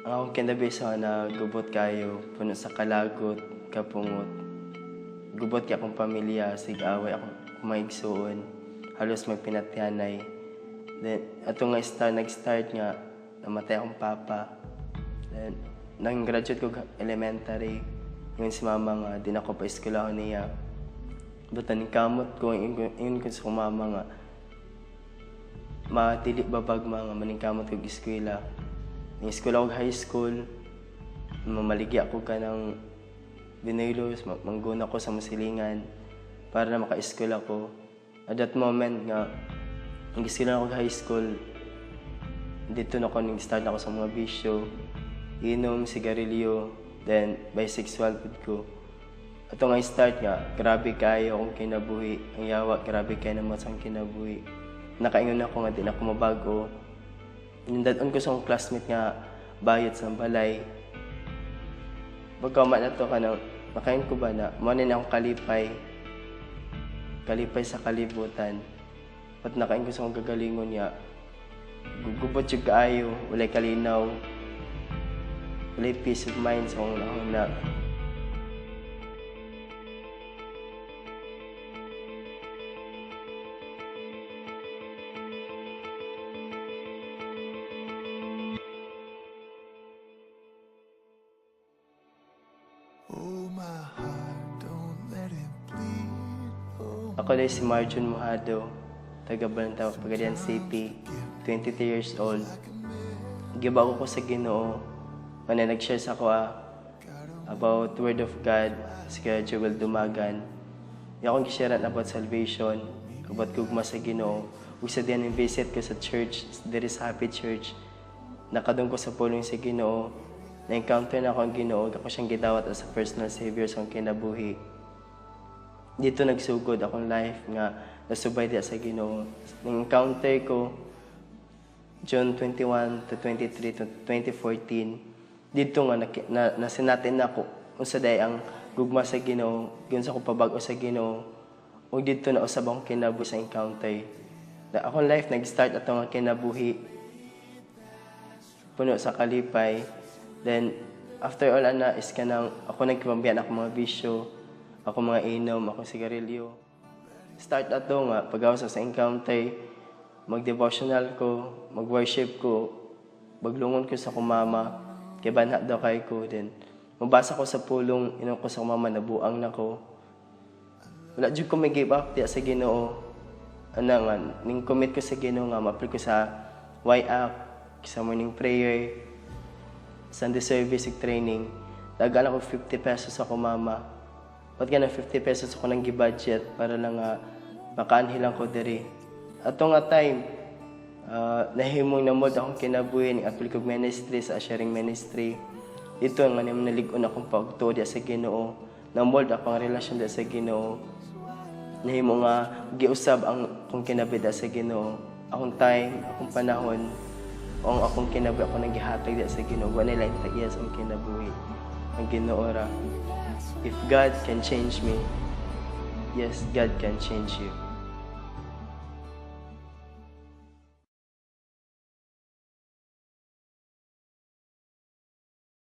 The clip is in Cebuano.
Ang akong kinabuhi sa na gubot kayo, puno sa kalagot, kapungot. Gubot kay akong pamilya, sig-away akong maigsuon, halos magpinatyanay. Then, ato nga start, nag-start nga, namatay akong papa. Then, nang graduate ko elementary, ingon si mama nga, di na ako pa eskwelahon niya. But kamot ko, ingon ko sa akong mama nga, madili babag ma nga maningkamot kog eskwela. Ning eskwela og high school, mamaligya ko kanang binilos, mangguna ko sa masilingan para na maka-eskwela ko. At that moment nga, nag-eskwela ako high school, dito na ako nag-start na ako sa mga bisyo, inom, sigarilyo, then bisexual pud ko. Ato nga start nga, grabe kayo akong kinabuhi, ang yawa, grabe kayo naman sa akong kinabuhi. Nakaingon ako nga di na ako mabago. Nindad-on ko sa akong classmate nga bayot sa balay. Pagka na to ka nang, makain ko ba na, mo na akong kalipay. Kalipay sa kalibutan. Pat nakain ko sa akong gagalingon niya. Gubot yung kaayo, walay kalinaw. Walay peace of mind sa akong nahuna. Oh, my heart, don't let it bleed. Oh, Ako na si Marjun Mojado, taga Balantawak, Pagadian City, 23 years old. Giba ko sa Ginoo, man nag-share sa ako about Word of God, si Kuya Joel Dumagan. Yung akong gishare about salvation, about gugma sa Ginoo. Ug sa diyan visit ko sa church, there is Happy Church. Nakadung ko sa pulong sa Ginoo. Na-encounter na ako ang Ginoo, ako siyang gidawat as a personal savior sa akong kinabuhi. Dito nagsugod akong life nga nasubay diya sa Ginoo. Nang encounter ko June 21 to 23 to 2014, dito nga nasinatin na ako unsa day ang gugma sa Ginoo, giunsa ko pabag-o sa Ginoo, ug dito na usab akong kinabuhi sa encounter. Na akong life nag-start ato nga kinabuhi puno sa kalipay. Then after all ana is kanang ako nagpambiyan ako mga bisyo, ako mga inom, ako sigarilyo. Start ato nga pagawas sa encounter, mag-devotional ko, mag-worship ko, baglungon ko sa kumama, kay banha daw kay ko. Then mabasa ko sa pulong, inom ko sa kumama, nabuang na ko. Wala jud ko may give up diya sa Ginoo. Ana nga, ning commit ko sa Ginoo nga ma-apply ko sa YAC, sa morning prayer, Sunday service ug training. Dagan ako 50 pesos ako mama. Ba't ka na 50 pesos ako nang gi-budget para lang nga makaanhi lang ko diri. Ato nga time, nahimong na mold akong kinabuhi ning apil kog ministry sa sharing ministry. Dito nga nimo nalig-on akong pagtuo diya sa Ginoo. Na-mold ako ang relasyon diya sa Ginoo. Nahimo nga giusab ang akong kinabuhi diya sa Ginoo. Akong time, akong panahon, ang akong kinabuhi ako nang gihatag diya sa Ginoo. Wa nila tag-iya sa akong kinabuhi. Ang Ginoo ra. If God can change me, yes, God can change you.